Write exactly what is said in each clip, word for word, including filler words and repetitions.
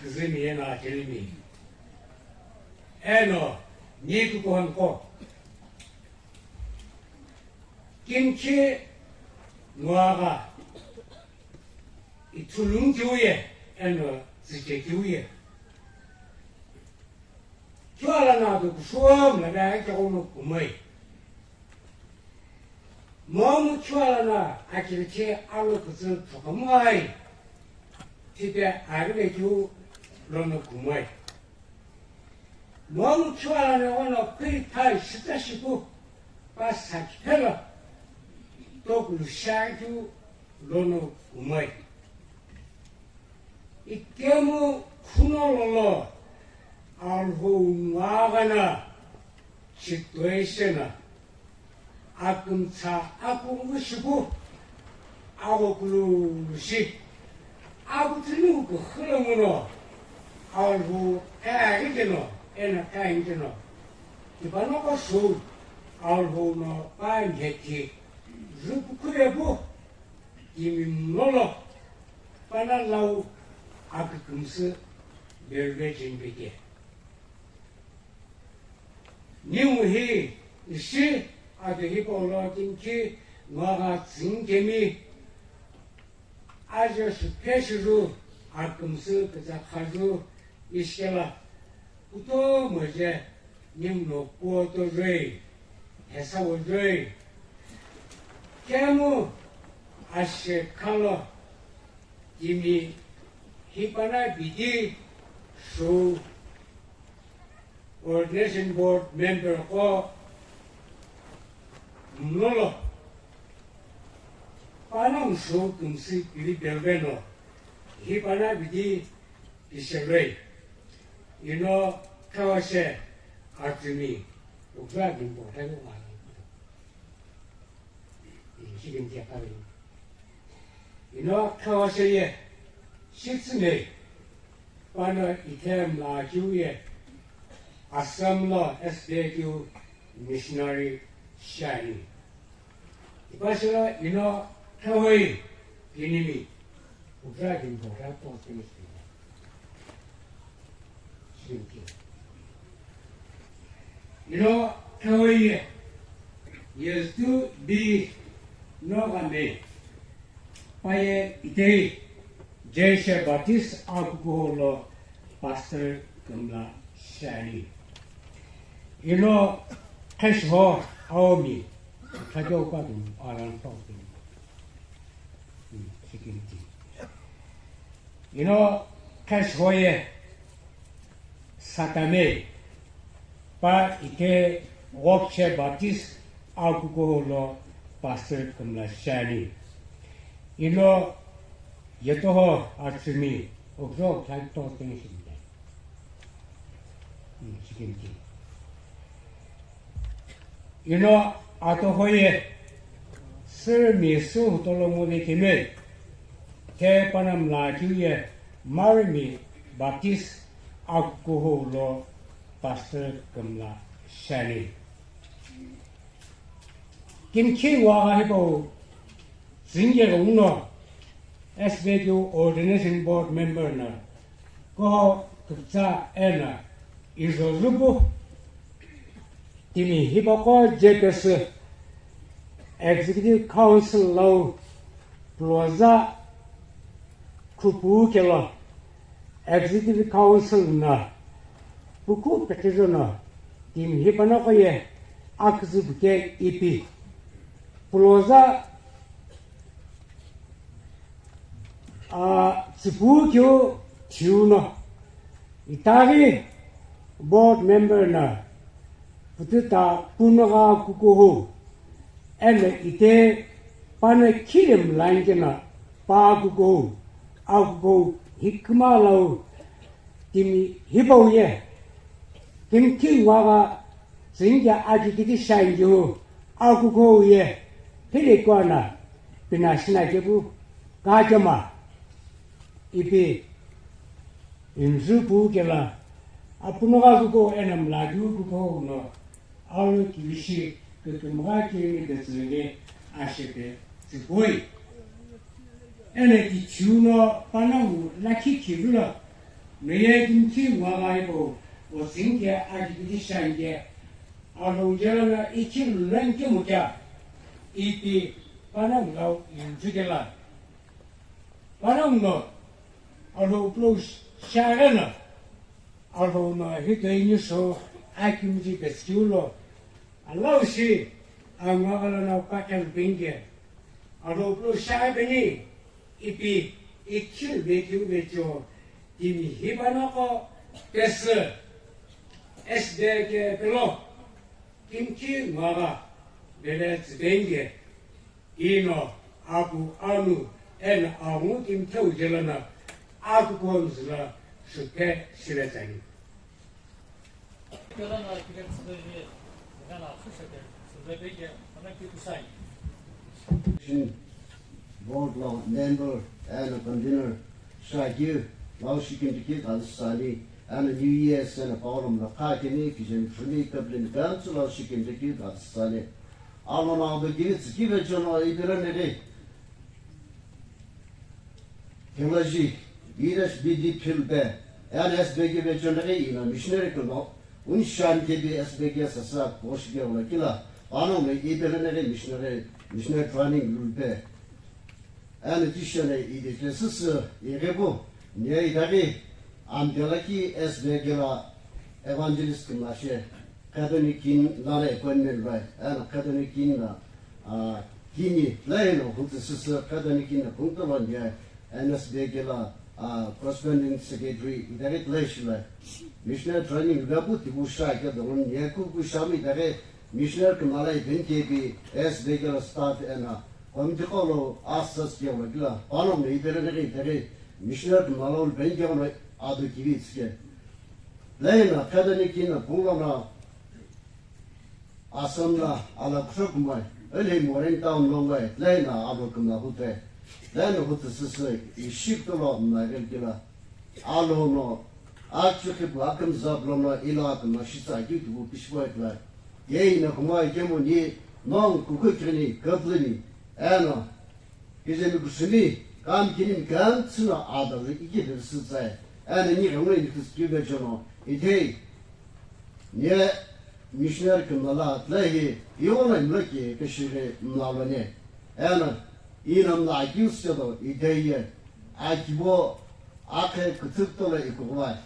Kizimi eno akelimi. Eno, ni kukuhonko. Kimkhi nguagha ithulungu kiuye, eno tsike kiuye. Kiwala na kukushuwa mlada ake ono kumai. Momu kiwala na akirikhe alo kutsu thokamuai. Tipe arime kiu lono kumai. Momu kiwala na ono kui pai shita shiku pa sakipela tokulu shakiu lono kumai. Ikemu khuno lolo Alhou nguaghana chitoi shena akümtsa akungu shipu aghokulu shi akutunu kukhula nguno Alhou kaghi keno eno kaghi keno tipano kosu Alhou no pa nheti zupukhurepu. Timi mlolo pana lau akükümsü verve chenpeke. Nimu hi ishi ake hipau lo kimkhi nguagha tsüni kemi ajo shuphe shiru akümsü kütsa khaju ishikela kutomo je Ningu no kuo tozoi, hesa ozoi. Kemu ashe khalo timi hipana bidi shu ordination board member ko mlolo. Pana mshu kümsü pili belveno hipana bidi Isheloi, ino thawashe atsumi, ukla gimbo thalu ngalo. Shigimtia kali. Ino thawashe ye, shitsumei, pano ithem la kiu ye, Assam lo S D Q missionary shani. Ipashilo ino thawoi kinimi. Ukra din bora to tenis. Shinki. Ino thawoi ye. Yesu bi no game. Paye itei. J C Baptist akukuholo Pastor Kümla Shani. Ino khesho aomi thakeo pa dum alan pa dum. Sikimti. Ino khesho ye satame pa ite Gokche Baptist akukuholo Pastor Kümla Shani. Ino yetoho atsumi okjo khan to tension. Sikimti. Ino atohoye sirmi su tolomode kime te panamla kiuye marmi Baptist akukuholo Pastor Kümla Shani. Kimkhi wa hipau Zingye uno S B Q Ordination Board Member na koho kutsa ena izo zupu timi hipaqo J P S Executive Council lau ploza khupu kelo Executive Council na puku pekizo no timi hipanoqo ye aküzü buke ipi ploza A, tsüpukeu thiu no, itaghi board member na pututa punogha kukuhou, eno ite pano khile mlangikena pa kukuhou, akukuhou hikima lau timi hipau ye, timi kingwagha tsünikea akikiti shangihu, akukuhou ye, philikuana pinashina kepu kakema ipi inzü pu kela apunugha kuko eno mlakeu kuko no alu kivishi kükümgha kemi ketsüle ashepe tsüpoi. Eno kithiu no panamu lakhi khivilo Meye kimthi ngwagha hipau, otsüni ke akipiti shiani ke, Alhou jela no ithi luleni kemu kea, ipi panongu lau injukela. Panongu no, Alhou pulou shiaghi no, Alhou no hitoini sho akimthi peshiu lo, Alhou shi angwagha lono pakeu peni ke, Alhou pulou shiaghi peni, ipi ithi luvekeu vecho, timi hipanoqo pesü, S B K pelo, kimthi ngwagha, vele tsüpeni ke, ino, apu, anu, eno, angu kimtheu jela no, akuko mzülo, shuphe, shivetsani. Board lo member and convener shiakeu, lau shikimthi keu ghazüsüsüani, and New Year and Paulo mla kha kemi, kijemi phumi, kapuleni kantsü lau shikimthi keu ghazüsüsüani. Alo na ado giri tsiki vecho no ipira neri. Theology, Birish B D Philpe, and S B K vecho neri ina missionary kuno, unishan kebi S B K sasa koshi ke ola kila, pano me ipira neri missionary, missionary training lulpe. And tishane idikle sisi, irebu, nye idari, amdelaki S B K la evangelist kumashe. Kadoni kin lana appointment bai, ana kadoni kin na, ah, kini laino hutu sisi, kadoni kin na kungtolon ya, N S B K la, ah, corresponding secretary, idare klai shilai. Missionary training gabu tibu sha ke dolon ya, ku ku shami idare, missionary kumalai ben ke bi, S B K la staff ena, committee kolo asas ke wala kila, palom ne idare ne idare, missionary kumalo ben ke wala ado kibi tsike. Laina kadani kina punglo na Assam na ala kusho kumai, ele Moreh town longai, laina abo kumla hute. Laina hute sisi, ishik tolo na gel kila. Alo no, achu khipu akam zab lo no ila akam na shitsa ki tu pishwa kila. Yei na kumai kemo ni, nong kukukrini, kaplini, eno, Kizemi kusumi, kam kini kam tsuna adalu iki de sitsai. Ana ni khamle ni kus kibe jono. Idei. Nye missionary kumala tlahi, yona imlaki kashire mlalane. Ana ina mla akius kedo idei ye. Akibo akhe kutuk tola ikuwai.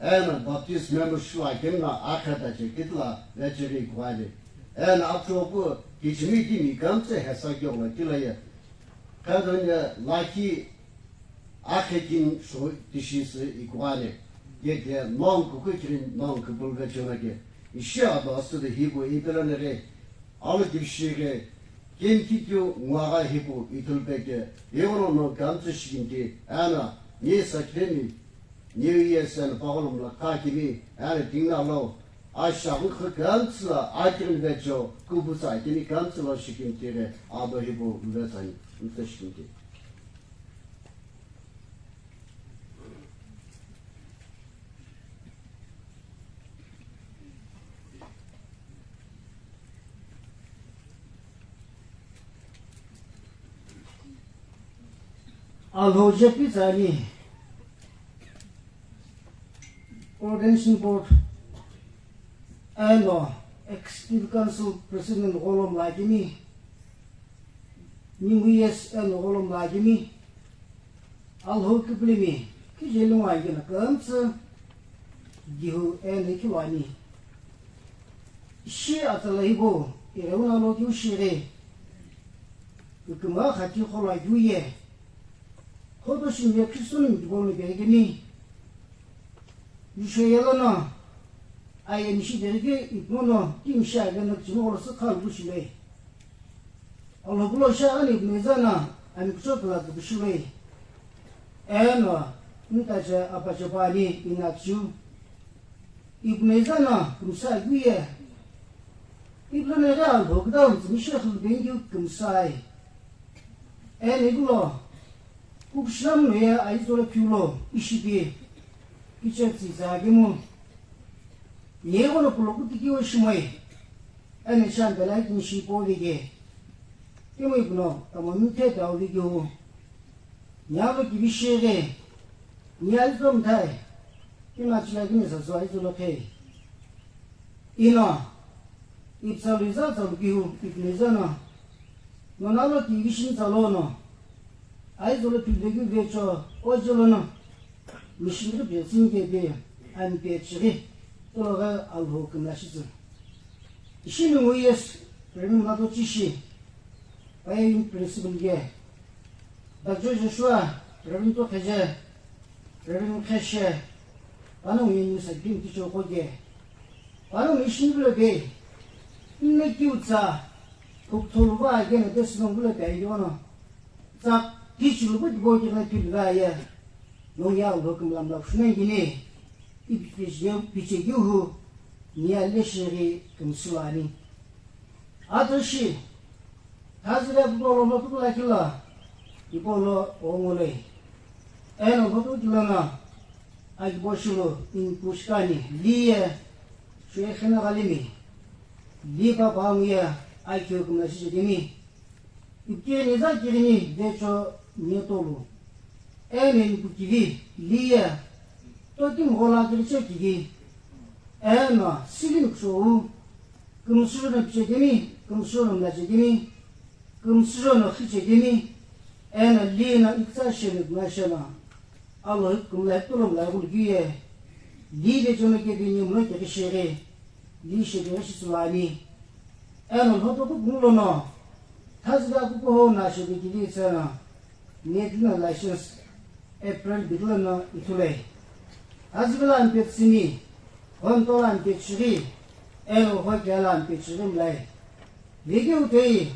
Ana Baptist member shua kemna akhe dache kitla vechiri ikuwai. Ana atroku kichimi kimi kamtse hesa kyola kilaye. Kadanya laki akhekin sho tishi se ikuane. Ye ke non kuku kirin non kupul ve chona ke. Ishi aba asu de hibu ipela nere. Alo kibshi ke. Ken kikyo ngwaga hibu itul peke. Yewono no kamtse shikin ke. Ana, ni sakremi. New Year sen pagolum la kakimi. Ana tingna lo. Asha hukha kantsla akirin vecho, kubusa akini kantsla shikin kire, ado hibu mvetsani, mvetshikin kire. Alhou je pi tsani. Ordination Board eno Executive Council President gholom lakimi, Nimu yes eno gholom lakimi, Alhou kiplimi, kije lungwa ikena kamtsu, gihu eno ikilwani. Shi atsala hibo, ireuna lo kiu shire, ikuma khati kholwa kiu ye, Khoto shimbe Kristo no mitubolo berikemi. Yushe yelana. Aye mishi berike ipmono ki mishi agana kichimo olo sukha lu shimbe. Olo bulo sha ani mezana ani kuchot la kushimbe. Eno ntaje apaje pani inachu. Ibnezana kumsa guye. Ibnezana lockdown tsimi shekh bengi kumsai. Eni gulo. Kuksham noya aizora piulo ishipi. Kiche tsi zagemu. Yego no pulo kutiki o shimoi. Eni chan belai kin shi po vige. Kimo ibno, tamo mite dao vige o. Nyalo kibishere. Nyalo mtai. Kima chila kini sa zua izulo khe. Ino, ipsa luiza tsa lukihu, ipniza no. Nona lo ki vision tsa lo no. Aizulo pibegi vecho, ojolo no. Mission ri pe singe be, an pe chiri. Tolo ga alho kumla shitsu. Ishini nguyes, Reverend Mato Chishi, Pioneer Principal ge, Doctor Joshua, Reverend Tokheje, Reverend Kheshe, Pano Ngini Sakim Ticho Koge, Pano Mission Bula Be, Inne Kiutsa, Kukthuluba again, this no Bula Be, you know, Tsak Tichu Bud Bogi na Pilga, Nongya Lokum Lam Lap Shunangini, Ipichegyu, pichegyu hu, niya lesheri kumsuani. Atoshi, hazira bolo lotu la kila, ibolo ongole. Eno lotu kila na, agiboshilo in pushkani, liye, shwe khina galimi, liba bamuya, akyo kumla shijemi. Ipke niza kirini vecho nietolu. Eno ipu kivi liye. Tokim ghola kiriche kivi. Eno silin kushowu. Kumsuro no piche kemi, kumsuro no mlache kemi, kumsuro no khiche kemi. Eno lino iksa shemi kumla shema. Alo hip kumla hip tulom la gul kiye. Li vecho no kebini mlo kekishere. Li shebe shi sulani. Eno lhoto kuku lono, thazüga kuku ho na shebe kili tsena, net na license, April bigla no ithule. Azibila ampe tsini, honto la ampe chiri, eno ho kela ampe chiri mlai. Vigi utei,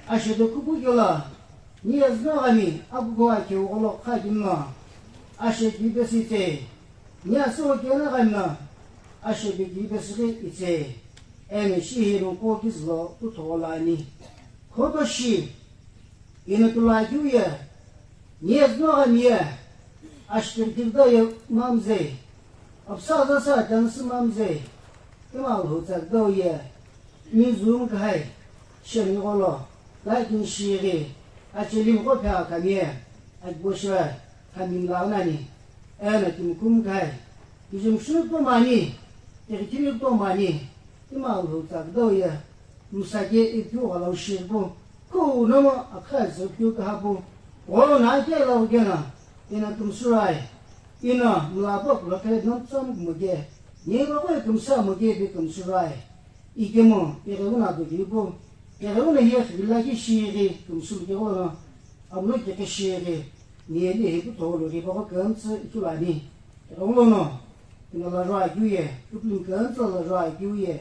ashebe kuku kela, ni ezno gani, akuku ake ugolo kha kimno, ashe ki besi te, Ni asüwo kena ghamna, ashebi kibe süghi itse, eno shi hirungu kizülo kuthogholo ani. Khoto shi, ino tula kiu ye, ni ezno ghami ye, ashkirkirdo ye mamze, apsa zasa tansi mamze, ima lhutsa do ye, ni zum kahai, sheni gholo, laikin shighi, achelim gho phe akami ye, akbo shirai. Khamim lao nani, eno kimkum kai, kijim shuk to mani, kiri kiri to mani, ima lu tsak do ye, musake ipu gala ushir bu, ku nomo akha zuk yu kaha bu, golo na ke lao gena, ina kumsurai, ina mlabo kulo khe nom tsam muge, ni ba ko kumsa muge bi kumsurai, ikemo, ire una do gi bu, ire una ye khila ki shiri, kumsul ke golo, Amlo keke shiri, ni eli hi kutholo ri bako kemtsi itulani. Keghengu lono, ina la rua kiu ye, kuplim kemtsi la rua kiu ye.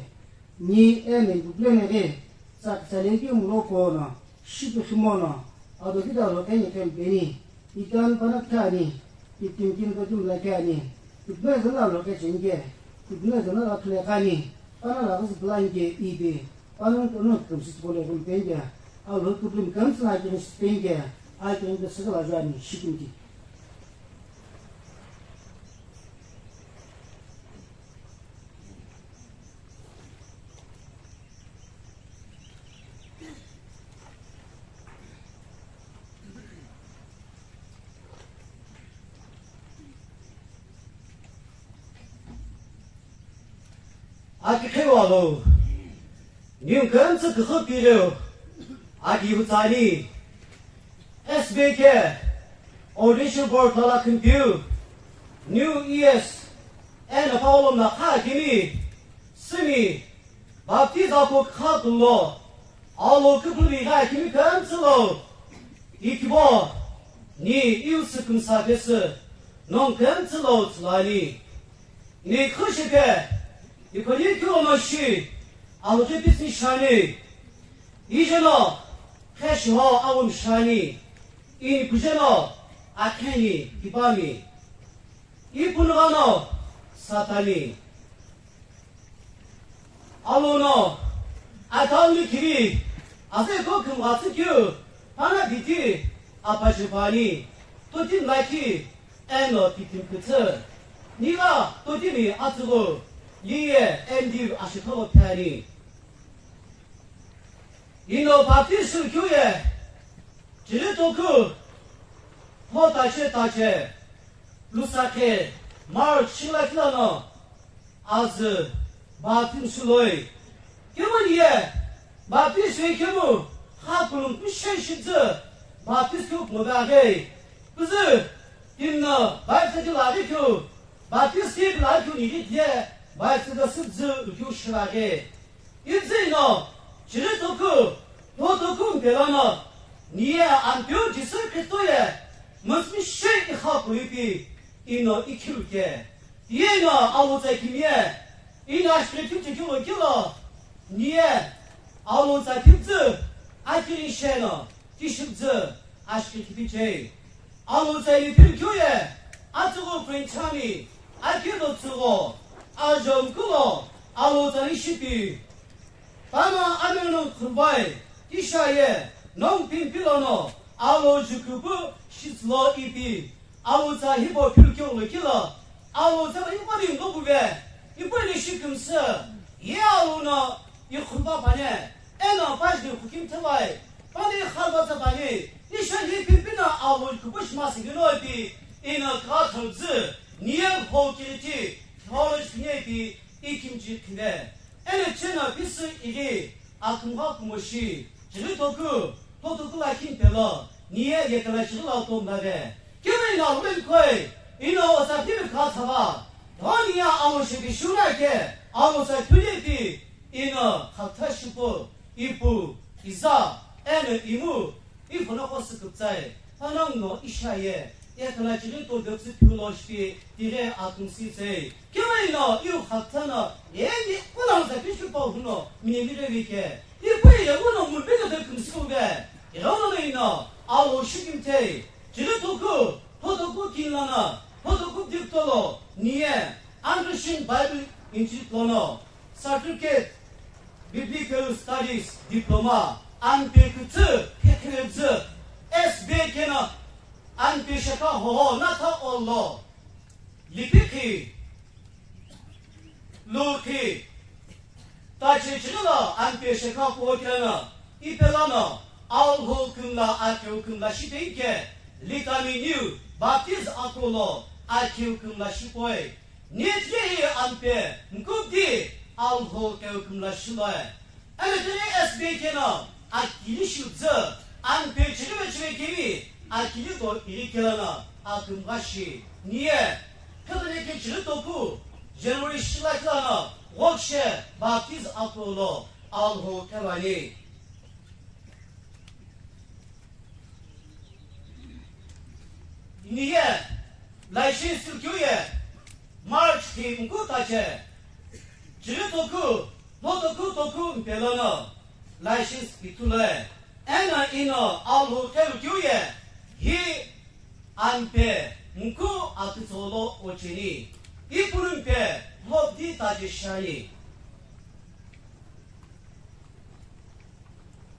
Ni ene kuplene ghi, tsak tsale kiu mlo kono, shipi khimono, ado kida lo keni kempeni, ikan panak thani, itim kin kotim la kani, itme zana lo kechenge, itme zana la khle kani, pana la ghi plan ke ibe. Panongu tono kümsü tipau lo ghulu penge, Alhou kuplim kümsü na kirin sipenge, a kirin pesüghü la juani, shikimti. Aki khewa lo. Niu kümtsü küxü pireu, aki hutsani, S B K, Ordination Board lala khimpiu, New E S, eno Paolo mla kha kimi, simi, baptiza ko kha tulo, alo küpüri gha kimi kümtsü lo, ikibo, ni iu sükümsa pesü, nong kümtsü lo tsulani. Ni khushi ke, ikhoni kyo no shi, alghi pisni shani, ijeno, kheshi ho awun shani, ini kujeno, akheni, kipami, ipunugha no, satani. Alo no, athauni kiri, ase ko khumgha tsükyu, pana biti, apashipani, totin lakhi, Eno titim kütsü, nigha totimi atsüghu, liye endiu ashitholo phani. Ino baptistu kyu ye, chili toku, pho tache tache, lusakhe, March shila kila no azü baptism shiloi. Kemu niye baptism shiloi kemu kha kulum kushe shizü baptism keu mo ba ge. Kuzü kimno baptism kila ge keu baptism kila keu ni ge diye baptism da süzü keu shila ge. Izü ino, chiri toku, to toku mpelano, niye Ampeu Jisü Khristo ye, msmishe ikha kuipi, ino ikhiruke. Iye ino alutsa kimie, ino ashkri kimche kilo kilo, niye alutsa kimzü, akiri sheno, kishimzü, ashkri kipichei. Alutsa ipi keu ye, atsügho French ami, akiro tsügho, ajo mkulo, alutsa ishipi. Tama ameno khurbai, kisha ye, nong pimpilo no, alo jukupu, shitslo ipi. Alutsa hipo piu keu lo kilo, alutsa ipo ni ngobuve, ipo ni shikumse, ye alu no, ikhurba pane, eno pajdi khukim thelai, pani khalba tsa pani, nisha ni pimpina alu kupush mas gino ipi, ino ka thonzü, niye ho kiriti, theology niye ipi, ikimji khine. Eno chena pisu iri, akhumha kumoshi, chiri toku, to toku la kin pelo, niye yekala chiri la to mdave. Kiri na wen koi, ino osa kiri ka thava. Dhoni ya amo shibi shuna ke, amo sa kiri pi, ino khatha shipo, ipu, iza, eno imu, ifono ko süküptsai, panang no ishaye, ekala chiri to döpsü piu lo shpi, tire atum si tsei. Kiri no, iu khatha no, eni, kunang sa kishpi pau huno, mini mire wike. Ipu ye uno mulbino de kumsube. Irono no ino, alo shikim tei. Chiri toku, to toku kinlana, to toku diptolo, niye, Anderson Bible Institute lono, Certificate, Biblical Studies, Diploma, Ampe kütsü, kekhrezü, S B K na, Ampe shaka hoho, nata olo, lipikhi, lukhi, tachi chigila Ampe shaka kuo kena, ipelana, alho kümla akeu kümla shipinke, litami niu, baptiz akulo, akeu kümla shipoi, Nitlihi Ampe, nkupdi, alho keu kümla shiloi. Eno tini S B K no, akili shilzü, Ampe chirive chirive kemi, akili do iri kelana, akümgha shi. Niye, Catholic chiri toku, January shila kilana, ghokshe, baptiz akulo, alho kelani. Niye, license keu ye, March ki nku tache, chiri toku, no toku toku mpelono, license ithuloi, eno ino alhu keu keu ye, hi Ampe nku akitsolo ocheni, ipulumpe lobdi tache shani.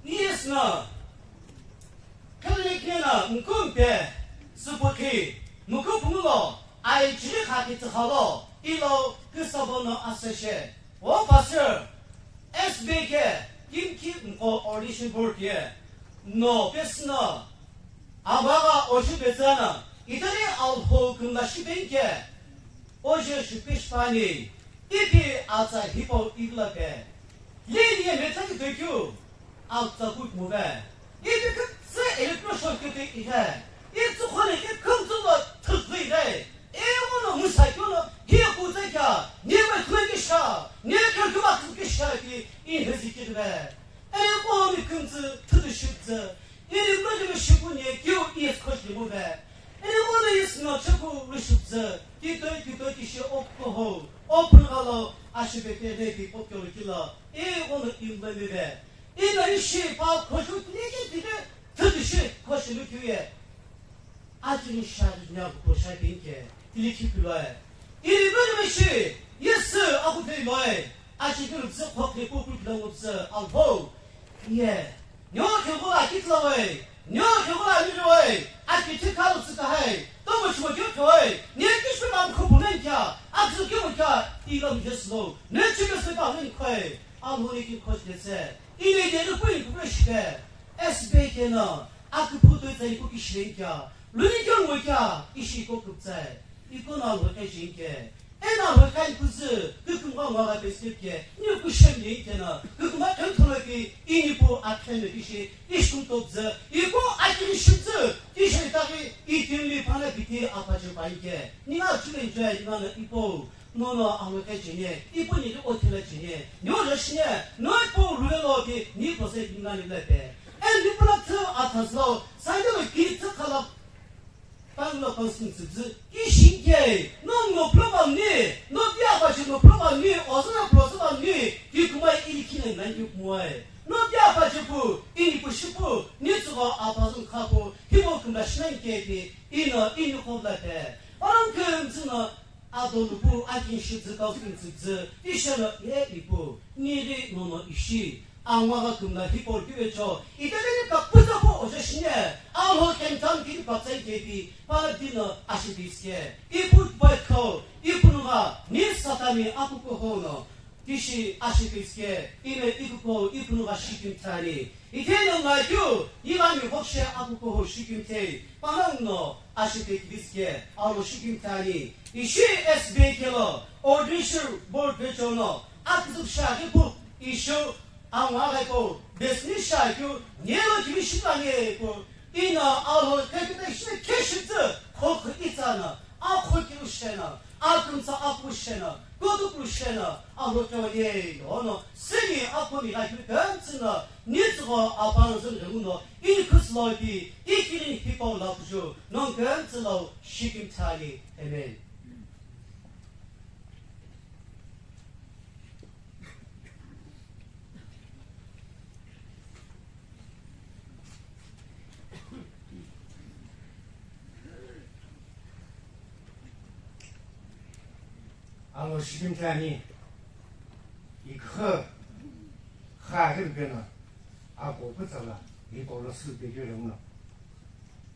Iyesü no, Catholic nena nkumpe, süpükhi, mukupumulo, ai chiri kha kitsükhalo, ilo küsabo no aseshe. O pastor, S B K, kimki nko ordination board ye, no, pesü no, Amagha oshi betsana, itaghi alho kümla shipenke, oje shipish pani, ipi atsa hipau ivila pe. Leni ye methaki dökü, atsa kut muve. Ipi kütsü electro short kete ihe. Itsu khone ke kümtsü lo thüthlü ihe. Ewo no musa kyo no, hiye kutsa kya, niye me thwe kisha, niye kyo kyo ma thwe kisha ki, in hezi kirive. Ewo mi kümtsü thütü shiptsü. Iri mrüdimi shikuni keu is khoshlimu ve. Iri uno is no chekhu rishupzü. Kitoi kitoi kishi okho ho. Ophun ghalo ashibe pene pi pokyo kilo. E uno imlemi ve. Ino ishi pa khoshu tiki tiki thüdishi khoshlimu keu ye. Atini shari nya ko shapinke. Tili kipiloe. Iri mrüdimi shi. Yesu akutei loe. Achi keu pzü khokhe pu pu kilo pzü. Alho. Ye. Nyo khegula kitlawoi, nyo khegula amiwoi, akithi kalu tsükahai, tomo chimo kyo khoi, nyo kishme mam khupu nang kya, akzu kyo kya, ilo mi jeslo, nyo chime se pa nang khoi, alhoni ki khoj detse, ine de ru pui kupe shike, S B K no, akiphu toi tsai ku kishlen kya, luni kyo mo kya, ishi ko kuptsai. Iko no alhokhe jinke, eno alhokhe ani kuzü, kükümgha ngwagha pesüke, niu kushemi ke no, kükümgha khentholoki, ini pu akheno kishi, ishi kumtopzü, iko akini shipzü, ishi itaghi, itinli phana biti apache paike, ninga chule enjoy, ninga no ipo, nono alhokhe jine, ipo nili othela jine, nio jashine, no ipo rulelo ki, ni pose ninga ni lepe. En ni pula thü athazlo, saidelo ki thü khalap, Panglo constituency bzü ki shinke, no no problem ni, no dia pa shi no problem ni, ozana problem ni, ki kumai ili kine nani kumai. No dia pa shi pu, ini pu shi pu, ni tsugo apazun khapu, hibo kumla shinanke pi, ino ini khobla te. Orang kümtsü no, adolupu, akin shi bzü, constituency bzü, ishelo ye ipu, niri nono ishi. Angwa gha kümla hipau keu vecho, itaghi ni kapuza pho ojo shine, Alhou kentang kini patsai kepi, pala dino ashi piske, ipu bai khau, ipunugha, ni Satani akukuhou no, tishi ashi piske, ime ikukuhou ipunugha shikimthani. Itheno ngakeu, ighami ghokshe akukuhou shikimthei, panang no ashi piske, alo shikimthani. Ishi S B K lo, ordination board vecho no, akuzuk shaghi pu, ishu, Angwa ghaipau, besni shakeu, nielo kimi shipangepau, ina Alhou kekite shine keshitsu, khokhu itsana, akhokiu shena, akumtsa apu shena, kotuklu shena, Alhou kewaye, ono, sini akumi ghaipau kemtsina, nitsugo apanzun ghemuno, ini khusloipi, ikini hipau lapuju, non kemtsilo, shikimthani. Amen. Alo shikimthani, ikha, kha hirpena, ako kutsala, ikolo sü pekiremna.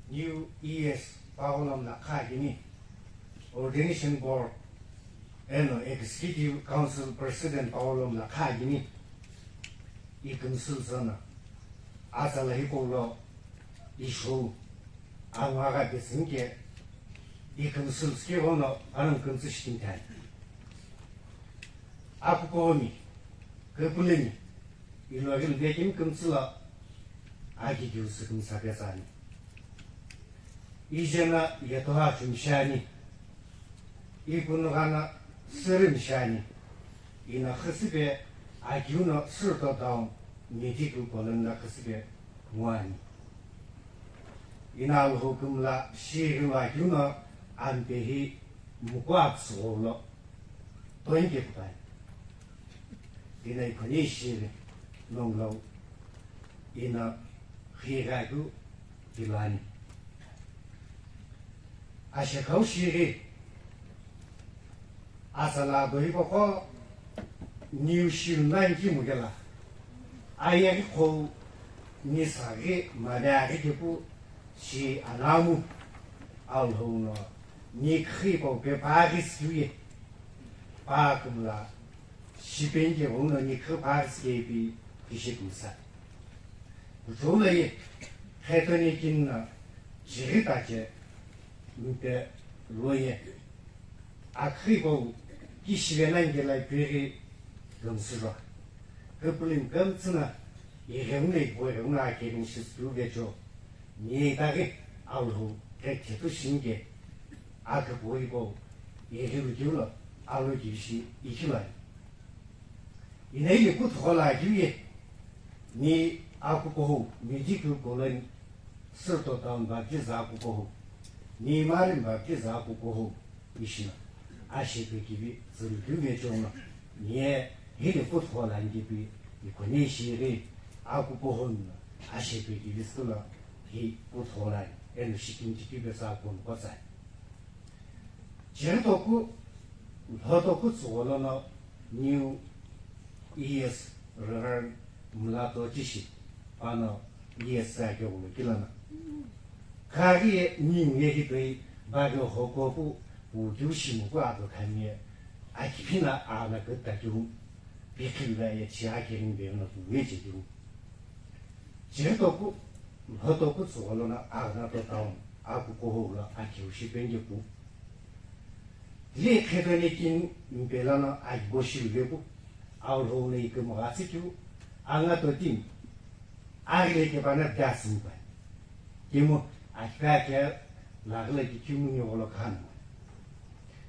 New E S Paolo mla kha kini, Ordination Board eno Executive Council President Paolo mla kha kini, ikümsül zona, atsala hipaulo, isho, angwa gha besinke, ikümsül ski ono, anam kümsü shikintai. Akukomi, kapulemi, Iloghi luvekimi kümtsü lo akikiu sükümsa ketsani. Ijena yetoha chumshani. Ikunugha na sürümshani. Ina khüsüpe akiu no sürüto down medical colony la khüsüpe nguani. Ina Alhou kümla shighi lo akiu no ampehi mukwa psügholo. Toinke kutai. Ina ikhoni shiri nonglo ina khighaku tilani. Ashekau shiri asala doiboko niu shiru nanki mugela. Ayaghi khou ni saghi maveghi kepu shi anamu Alhou no ni khipau pe paghi sikiu ye. Pa kümla Shipeni ke ghenguno nikhu parts kepi kishi kumsa. Kuchou lo ye, khetoni kinna, chighi tache, mpe lo ye, akhi kou, kishive nange la piri gumsiro. Kepulin kemtsina, ighenguno igbo ighenguno akerin shistu vecho, ni itaghi, Alhou, khe khetu shinge, akipoi kou, ighilu kiulo, alo kishi, ikhilai. Inai li kuthu ghola keu ye, ni akukuhou, medical colony, Sirto town baptize akukuhou, ni Imari baptize akukuhou, ishina, ashepe kivi, zulu keu vechonga, ni ye, hili kuthu ghola ngipi, ikone shiri, akukuhou na, ashepe kivi sula, hi kuthu ghola, eno shikim tikibe sa kon kotsai. Chiritoku, lhotoku tsügholono, New E S Reverend Mulato Chishi, pano E S sa keghulo kilana. Khaghi ye ningu ye hitoi, baghi hokopu, ukiu shimuku ato khami ye, akiphina ana kutakiu, pikhilu la ye chia kirin beno tu ye chikiu. Chiritoku, lhotoku tsügholono Agnato town, akukuhou lo akiu shipenge pu. Li khetoni kini mpe lono akibo shilu vepu, Alhou no ikümgha tsükeu, anga totimi, aghile kepana dasü mpa. Kemu akiphe akea laghile ki kimu ni gholo khanu.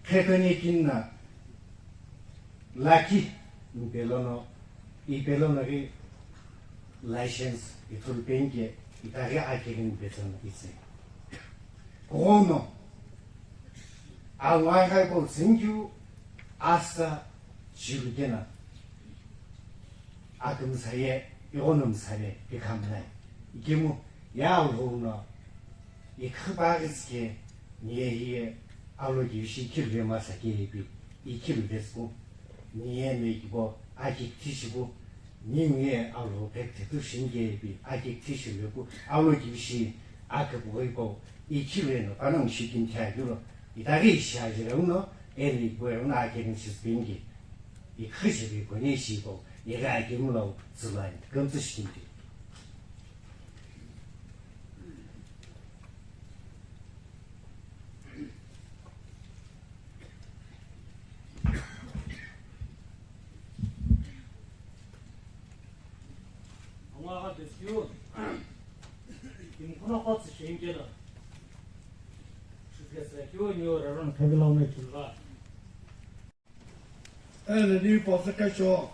Khetoni kini na lakhi mpe lono, ipe lono ghi license ithulu penike, itaghi akighi mpe tsono itse. Kughono, anguaghi hipau tsünikeu asa chilu kena, akümsa ye, ighono msa ye, pikha mlai. Ikemu, ya Alhou no, ikhipaghi tsike, niye hiye, alokivishi ikhilu ve masa ke ipi, ikhilu ve tsüku, niye no ikibo, aki kithi shipu, Ninguye Alhou phe kithetu shinike ipi, aki kithi shilu vepu, alokivishi aküpüghü hipau, ikhilu eno, panongu shi kini thiakeu lo, itaghi ishi ajire uno, eno ikibo uno akeni shisipinike, ikhishi vi koni ishi hipau, ighi akemu lau tsülu ani, kümtsü shi kini thi. Angua gha pesikeu, kimkhono qo tsü shenikelo, shizüke tsü keu niu raroni khavilau me chulva. Eno ni pasü kasho,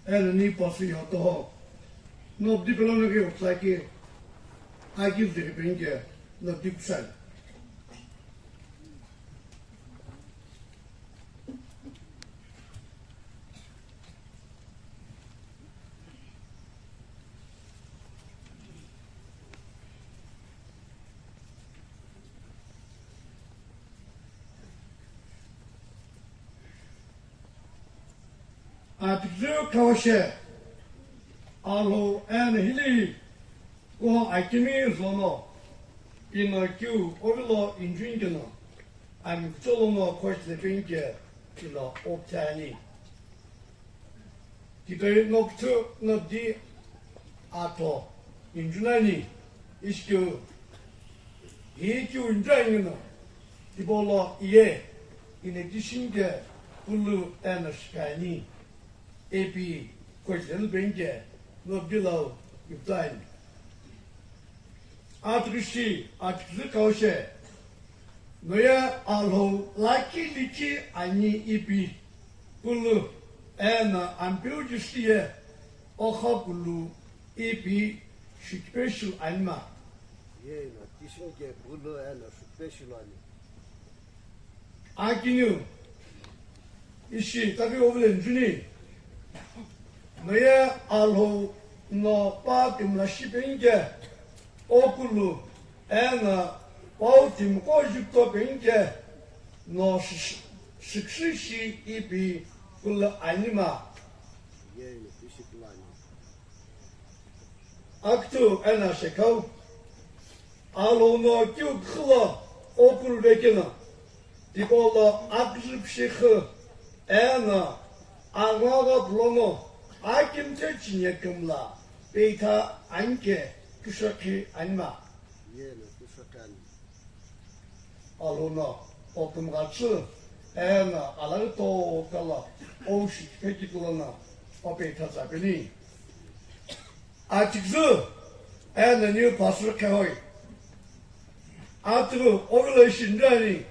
eno ni pasü yotoho. No dipelo no ke utsaki, aki ziri penike, no dipsal. Atikizü kawashe, Alhou eno hili, kuho akimi zono, ino kiu ovilo injun keno, ami kucholono kosh lepinke, ino optani. Kitoi no küthü no di atho injunani, ishi keu, hi keu injunani no, tipau lo iye, in addition ke pulu eno shikani, ipi koilenu penike, no bilau iptani. Atiküshi, atiküzü kaushe, noye Alhou lakhi likhi ani ipi, pulu, eno Ampeu Jisü ye, okhapulu ipi, shikipeshu anima. Ye no, Jisü ke pulu, eno shikipeshu ani. Akiniu, ishi taghi ovile njuni, noye Alhou no pa kümla shi penike, okulu, eno pau timiqo jukto penike, no shi-, shi-, shikshi shi ipi kulu anima. Ye no, ishi kulu ani. Aküthü eno shekhau, Alhou no kiu küxü lo okulu vekeno, tipau lo aküzü pishixü eno anguagha pulono akimthe chinie kümla peitha anike küshokhi anima. Ye no küshokhi ani. Alhou no okümgha tsü eno alaghi tokala oshi pheki kulono opeitha tsapeni. Atiküzü eno niu pasü khehoi. Atughu ovilo ishi njunani,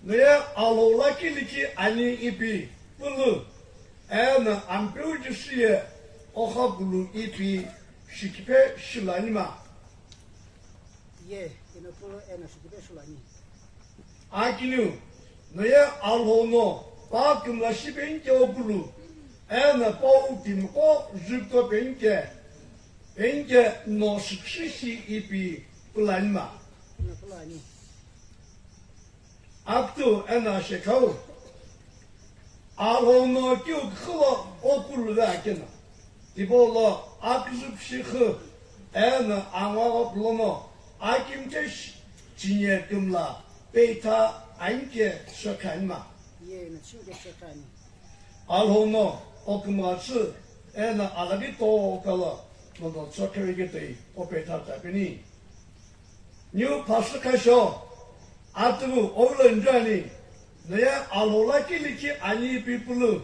noye Alhou lakhi likhi ani ipi pulu, eno Ampeu Jisü ye okhapulu ipi shikipeshu anima. Ye, eno pulu eno shikipeshu ani. Akiniu, noye Alhou no pa kümla shi penike okulu, eno pau timiqo jukto penike, penike no shikshi shi ipi kulu anima. Eno kulu ani. Aküthü eno shekhau, Alhou no kiu küxü lo okulu ve akeno, tipau lo aküzü pishixü eno anguagha pulono akimthe shi-, chinie kümla peitha anike shokhi anima. Ye no, chinike shokhi ani. Alhou no okümgha tsü eno alaghi tokala nono tsokhe veketoi opeitha tsapeni. Niu phasü khasho, atughu ovilo njunani, Noye Alhou lakhi likhi ani ipi pulu,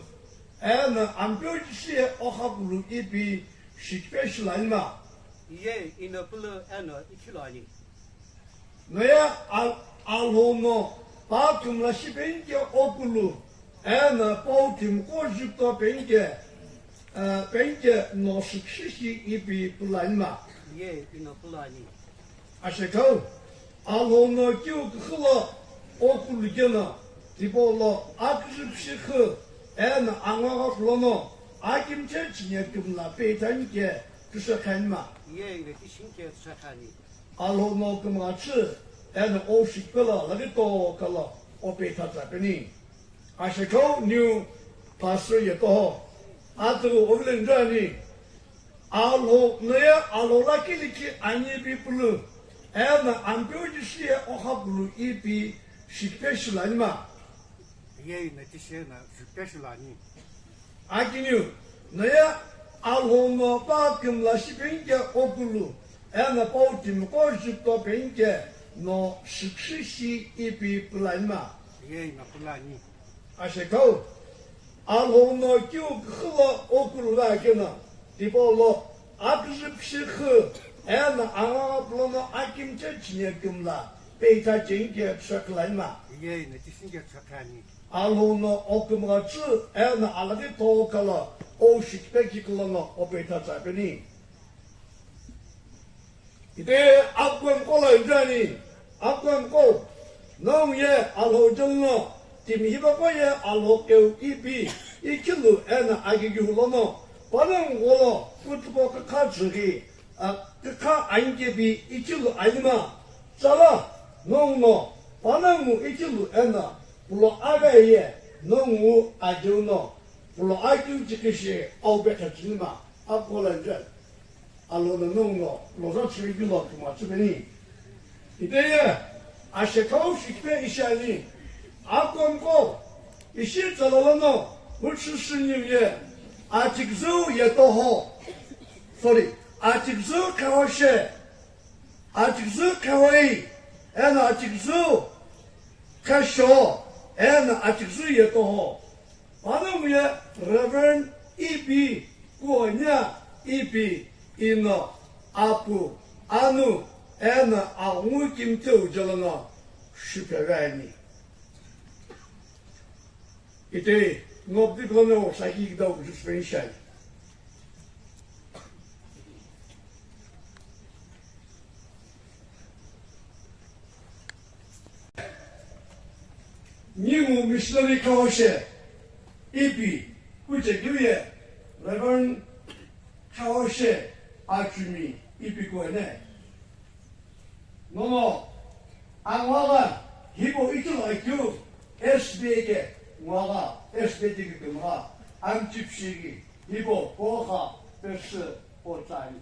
eno Ampeu Jisü ye okhakulu ipi shikipe shilu anima. Iye ino pulu eno ikhilu ani. Noye Al-, Alhou no pa kümla shi penike okulu, eno pau timiqo jukuto penike, eh, penike no shikshi shi ipi pulu anima. Iye ino pulu ani. Ashekau, Alhou no kiu küxü lo okulu keno, tipau lo aküzü püshü xü, eno angagha kulono, akimche chinye kümla peitha nike tüshe khanima. Iye ino tüshinike tüshe khani. Alhou no kümgha chü, eno o shikipe lo laghi to kalo o peitha tsa peni. Ashekau new pastor ye toho. Atughu ovile njuani. Alhou noye Alhou lakhi likhi ani ipi pulu, eno Ampeu Jisü ye okhakulu ipi shikipe shilu anima. Iye ino tüshe no shikipe shilu ani. Akiniu, noye Alhou no pa kümla shi penike okulu, eno pau timiqo jukuto penike no shikshi shi ipi pulu anima. Iye ino pulu ani. Ashekau, Alhou no kiu küxü lo okulu va keno, tipau lo aküzü püshü xü, eno angagha kulono akimche chinye kümla peitha chenike tüshe khanima. Iye ino tüshinike tüshe khani. Alhou no o kümgha chü, eno alaghi to kalo o shikipe kikülono o peitha tsa peni. Ite akukemqo lo njuani, akukemqo, nongu ye Alhou jelu no, timi hipaqo ye Alhou keu ipi, ikhilu eno akigihu lono, panongu gholo, kuthuko kükha chüghi, a, kükha anikepi ikhilu anima, tsala, nongu no, panongu ikhilu eno, pulo aghaye, nongu ajeu no, pulo akeu chikhi shi, au pekha chinima, akukho lo njuani. Alhou no nongu no loza chhurikeu lo kümgha chü peni. Ite ye, ashekau shikipe ishi ani. Akukemqo, ishi tsala lono, huchü shiniu ye, achiküzüu ye toho. Sorry, achiküzüu kheho she, achiküzüu khehoi, eno achiküzüu khesho, eno achiküzüu ye toho. Panongu ye Reverend ipi, kuonya ipi, ino, apu, anu, eno aghungu kimtheu jelo no shipeghi ani. Ite, ngo bidi kulono saki kidau kuju suspension. Ningu missionary Khaoshe ipi kuchekeu ye Reverend Khaoshe Achumi ipi kuene. Nono angwagha hipau ithulu akeu S B A ke ngwagha S B A ke kümgha amchipshighi hipau kogha pesü potsani.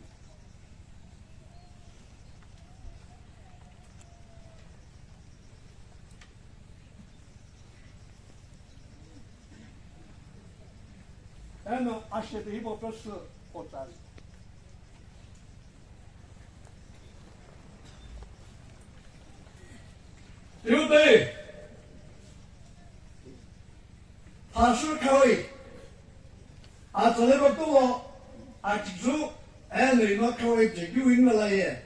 Eno ashepe hipau pesü potsani. Tiutei, Pastor Khawi, atsaleba tulo, achizu, eno ino Khawi chekeu inmalaye,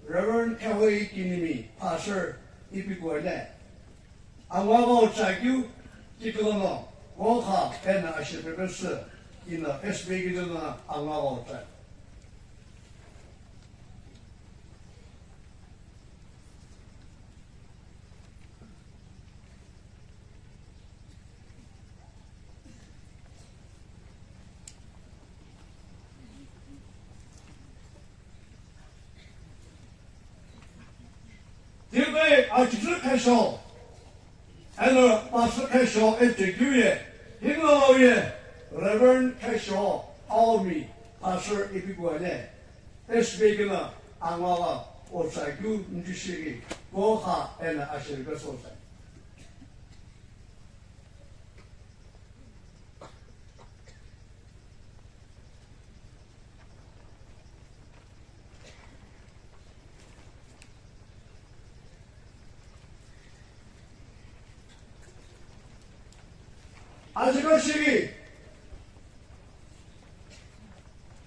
Reverend Khawi Kinimi, Pastor ipi kuene. Angwagho chakeu, tikülono, kogha eno ashepe pesü, ino S B A kilono angwagho chakeu. Tipe achizu khesho, eno pastor khesho epchekeu ye, hingolo ye, Reverend khesho, Aomi, pastor ipi kuene, S B A kilono angwagho otsakeu njushighi, kogha eno ashepe pesü otsai. Ajugha shighi,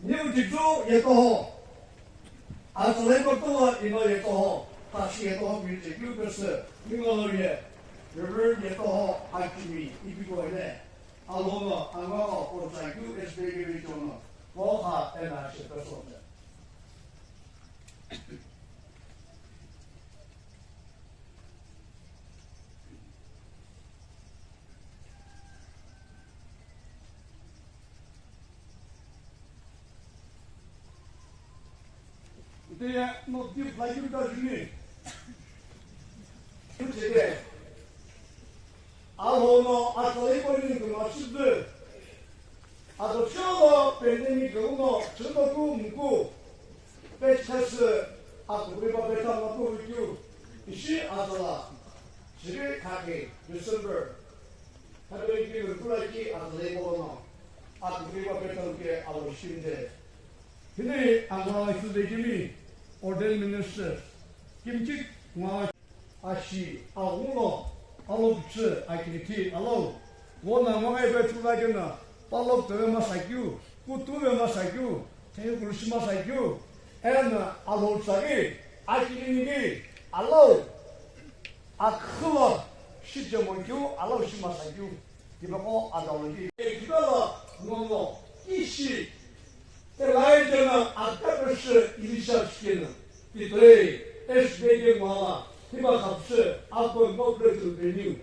niu jutsu yetoho, atsala hipau lo ino yetoho, tashi yetoho, miri chekeu pesü, ningu lo ye, Reverend yetoho, akimi, ipi ko ene, alono, angao, o chakeu, S B A ke bichono, ko ha, ena, she pesü. Ite ya no di fly you da juni. Kuchede. Alono atsala hipau lo ningu lo shidu. Ado cholo pandemic lo no chino ku muku. Pechasü akughiba beta maku rikyu. Ishi atsala. Shiri khake December. Khape ki kula ki atsala hipau lo no. Akughiba beta ke alo shinde. Hini angala isu de kimi ordained minister. Kimchik ngala Ashi, aghulo, alo pütsü, akinithi, alo, wona mwaghai pe thulakena, palok tove masakeu, kutu ve masakeu, thekulushi masakeu, ena alo tsaghi, akininighi, alo, akhülo, shichemonkeu, alo shi masakeu, tipaqo adalonghi. Ekidala, nono, kishi, Elijah na akapesü Elisha shikena, titoi, S B A ke ngwala, tima khapsü, apon mokle tu beniu.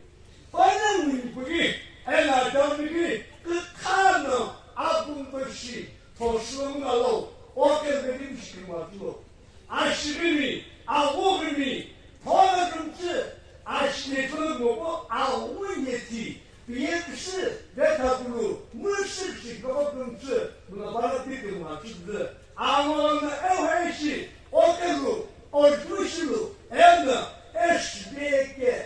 Pana ngui pui, ena dami ki, kkhana, apun peshi, thoslo ngalo, oke benim shikima tulo. Ashigimi, awogimi, thona kumtsi, ashine thona mobo, awunye ti, Piye kisi, vetha kulu, mushi kisi, koko kumtsi, muna bana piti muna chibzi. Angolana ewe ishi, okelu, ojuishilu, ena, eshbeke,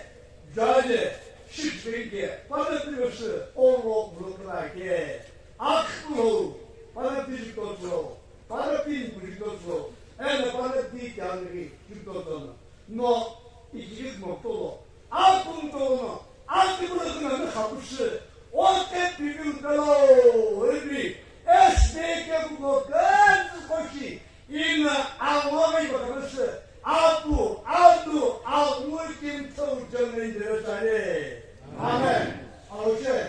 jale, shikbeke, pana pimesi, olo, muna ke. Aklo, pana piti kotlo, pana pin piti kotlo, ena pana piti kangri, piti kotlo. No, ikigit mokutolo, akumtolo no, akimulakuna no khapushi, oke pipi utalo, ebi, S B A ke kuko, kanzu koshi, ina, awa mai bakanashi, apu, anu, awu kim tau jangin dere tare. Amen. Amen. Amen.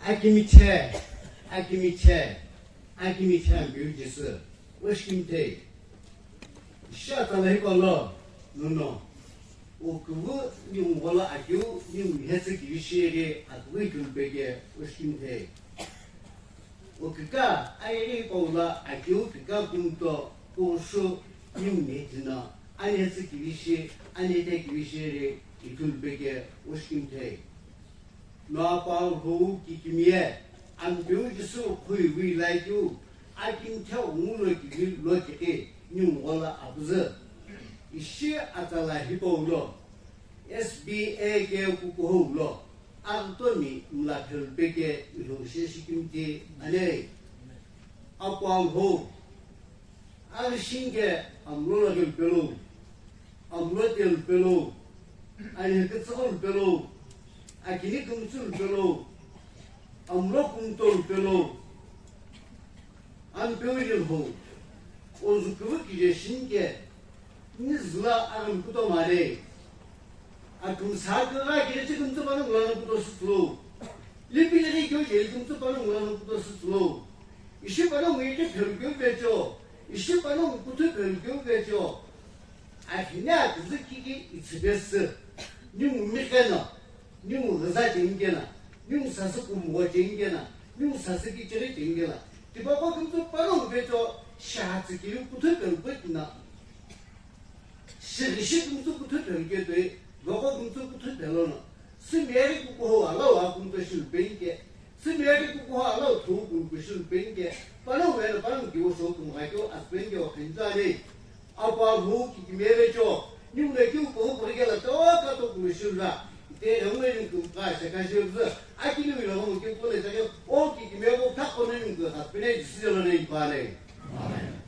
Akimithe, akimithe, akimithe ambiu Jisü, washkimthe. Sha tala hipau lo, nono. Okuvu ningu ghola akeu, ningu hetsü kivi shighi, akuvu ithulu peke, washkimthe. Okika, ayeghi hipau lo akeu kika kumto, kughushu, ningu hetsü no, ani hetsü kivi shi, ani hethe kivi shighi, ithulu peke, washkimthe. No Apu Alhou kikimiye, Ampeu Jisü khuivui laikeu, akimthe ungu lo kivi lo kiki, ningu ghola apüzü. Ishi atsala hipau lo, S B A ke kukuhou lo, aghütomi mla phelu peke, ilhou sheshikimti ane. Apu Alhou, Aghüshi ke amlo laghi lupelo, amlo te lupelo, ani kütsüghü lupelo, akini kümtsü lupelo, amlo kumto lupelo, ampeu ye lho, ozuküvü kije shinke, ni züla aghüm kuto mare. Akümsa kigha kire chikümtsü panongu lana kuto sütsülo. Lipi lighi keu je ikümtsü panongu lana kuto sütsülo. Ishi panongu ike phelu keu vecho. Ishi panongu kuthu phelu keu vecho. Akhine aküzü kiki itsübesü. Ningu miqeno. Ningu ghüza chengikena. Ningu sasü kumgho chengikena. Ningu sasü kichighi chengikena. Tipaqo kümtsü panongu vecho. Shatsü kiri kuthu phelu keu kina. Shighishi kümtsü kuthu phelu keu toi, voko kümtsü kuthu phelu no. Sümeri kukuhou alau akumto shilu penke. Sümeri kukuhou alau thou kumku shilu penke. Panongu eno panongu kiu sho kumgha keu asü penke o khinzani. Apu Alhou kikimiye vecho. Ningu no kiu kuhu kuhu kela Kumushuva, ite emu neni kuka shakashivzü, akini mi lomu kimpune sake, o ki kimego kako neni kuka pine jisilo neni pane. Amen.